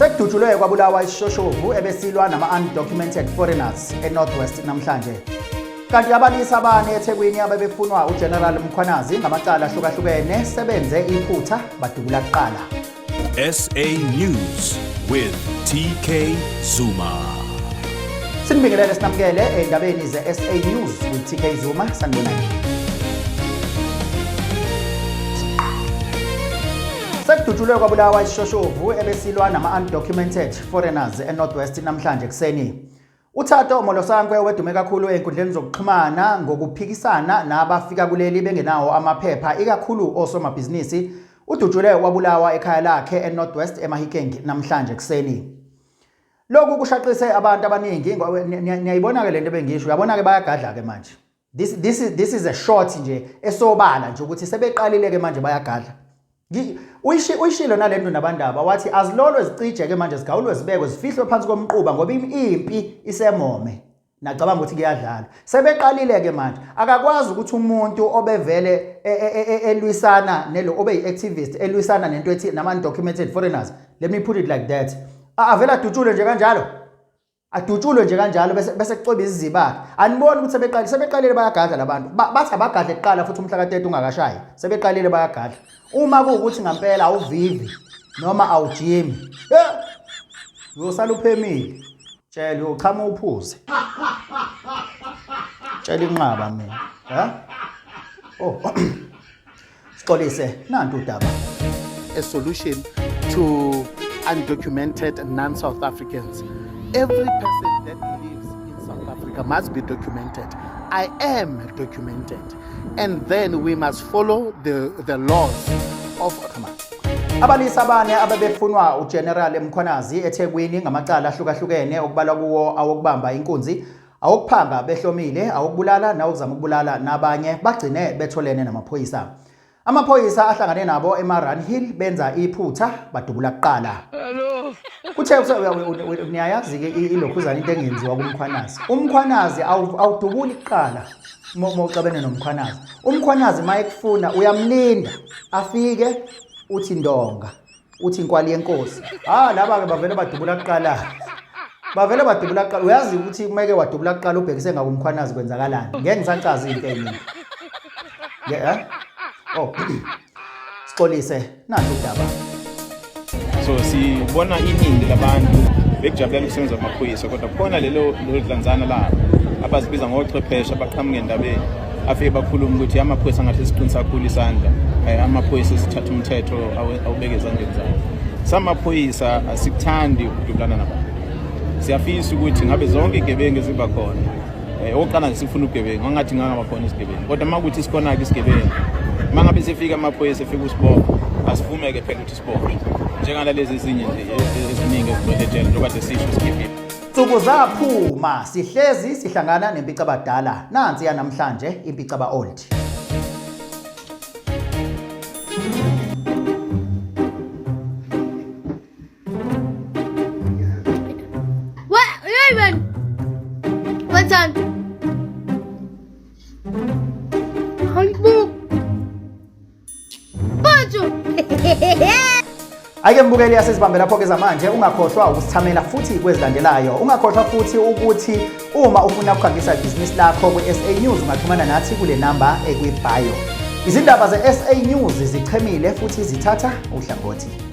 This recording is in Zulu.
Sekudutshulwe kwabulawa isishoshovu ebesilwa nama-undocumented foreigners eNorth West namhlanje. Kanti abalisa abane eThekwini abebefunwa uGeneral Mkhwanazi ngamacala ahlukahlukene sebenze iphutha badubula kuqala. SA News with TK Zuma. Sinibingelele sinamukele endabeni ze-SA News with TK Zuma sanibonani. Sekudutshulwe kwabulawa isishoshovu ebesilwa nama-undocumented foreigners eNorth West namhlanje ekuseni. UThato Molosankwe owedume kakhulu ezinkundleni zokuxhumana ngokuphikisana nabafika kuleli bengenawo amaphepha ikakhulu osomabhizinisi udutshulwe wabulawa ekhaya lakhe eNorth West eMahikeng namhlanje ekuseni. Lokhu kushaqise abantu abaningi niyayibona-ke lento ebengisho uyabona-ke bayagadla-ke manje. This is a shot nje esobala nje ukuthi sebeqalile ke manje bayagadla. Uyishilo nalento nabandaba wathi azilolwe zicije ke manje zigawulwe zibekwe zifihlwe phansi komquba ngoba impi isemome. Nacabanga ukuthi kuyadlalwa. Sebeqalile ke manje. Akakwazi ukuthi umuntu obevele e, e, e, elwisana nelo obe yi-activist elwisana nento ethi nama-undocumented foreigners. Let me put it like that. Avela adutshulwe nje kanjalo. Adutshulwe nje kanjalo bese bese kucweba iziziba. Aniboni ukuthi sebeqalile sebeqalile bayagadla labantu. Bathi abagadle kuqala futhi umhla ka-30 ungakashayi. Sebeqalile bayagadla. Uma kuwukuthi ngampela awuvivi noma awujimi. Eh! Uyosala uphemile. Tshela uyochama uphuze. Tshela inqaba mina. Ha? Oh. Sixolise nantu udaba. A solution to undocumented non-South Africans. Every person that lives in South Africa must be documented. I am documented. And then we must follow the laws of... Come on. Abalisa abane abebefunwa uGeneral Mkhwanazi eThekwini ngamacala ahlukahlukene okubalwa kuwo awokubamba inkunzi, awokuphanga behlomile, awokubulala nawokuzama ukubulala nabanye bagcine betholene namaphoyisa. Amaphoyisa ahlangane nabo eMaran Hill benza iphutha badubula kuqala. Kuthe niyayazi-ke ilokhuzana into engenziwa kuMkhwanazi. UMkhwanazi awudubuli kuqala uma uxabene noMkhwanazi. UMkhwanazi uma ekufuna uyamlinda afike uthi ndonga. Uthi inkwali yenkosi. Ah laba ke bavele badubula kuqala. Bavele badubula kuqala. Uyazi ukuthi kumeke wadubula kuqala ubhekise ngakuMkhwanazi kwenzakalani. Ngeke ngisachaza into eningi. Yeah. Eh? Oh. Sixolise nantu udaba. So sibona iningi labantu bekujabulela ukusebenza kwamaphoyisa kodwa khona lelo dlanzana labo abazibiza ngochwepheshe abaqhamuka endabeni afike bakhuluma ukuthi amaphoyisa ngathi siqinisa kakhulu isandla eh, amaphoyisa sithatha umthetho awubeke ezandleni zawo samaphoyisa asikuthandi ukudubulana nabantu siyafisa ukuthi ngabe zonke igebengu eziba khona eh, okokuqala nje sifuna ubugebengu angathi ngangaba khona isigebengu kodwa uma kuthi sikhona-ke isigebengu uma ngabe sifika amaphoyisa efika usibopha asivumeke phela ukuthi sibophe njengalalezi ezinye nje eziningi ezigcwele ejele njengoba sesisho sikhiphile Nsuku zaphuma sihlezi sihlangana nempicabadala nansi yanamhlanje impicaba old. What? Raven! What's on? Hayibo! Bajo! Ake mbukeli yasezibambe lapho ke zamanje ungakhohlwa ukusithamela futhi kwezilandelayo. Ungakhohlwa futhi ukuthi uma ufuna ukukhangisa ibhizinisi lakho kwi-SA News ungaxhumana nathi kule namba ekwi-bio. Izindaba ze-SA News zichemile futhi zithatha uhlangothi.